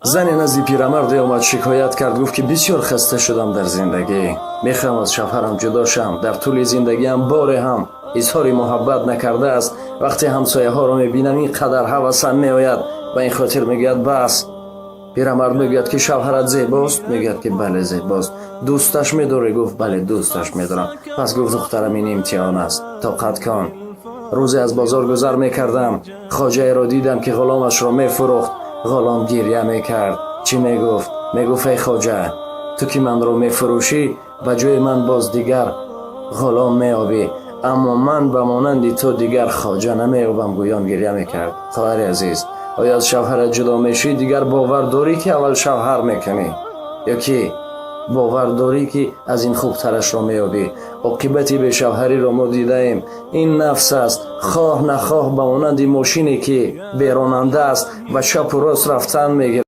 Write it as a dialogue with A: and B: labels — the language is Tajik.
A: Зане назди пирамарде омад, шикоят кард, гуфт, ки бисёр хаста шудам дар зиндагӣ, мехоҳам аз шавҳарам ҷудо шам. Дар тӯли зиндагиам боре ҳам изҳори муҳаббат накардааст. Вақте ҳамсояҳоро мебинам, ин қадар ҳавасам меояд. Ба ин хотир мегӯяд, бас. Пирамард мегӯяд, ки шавҳарат зебост? Мегӯяд, ки бале, зебост. Дӯсташ медорӣ? Гуфт: бале, дӯсташ медорам. Пас гуфт: духтарам, ин имтиҳон аст, тоқат кун. Рӯзе аз бозор гузар мекардам, хоҷаеро дидам, ки ғуломашро мефурӯхт. Ғулом гиря мекард. Чӣ мегуфт? Мегуфт: эй хоҷа, ту ки манро мефурӯшӣ, ба ҷои ман боз дигар ғулом меёбӣ, аммо ман ба монанди ту дигар хоҷа намеёбам, гӯён гиря мекард. Хоҳари азиз, оё аз шавҳарат ҷудо мешӣ, дигар бовар дорӣ, ки аввал шавҳар мекунӣ, ё ки бовар дорӣ, ки аз ин хубтарашро меёбӣ? Оқибати бешавҳариро мо дидаем. Ин нафс аст, хоҳ нахоҳ, ба монанди мошине, ки беронанда аст, ба чапу рост рафтан мегирад.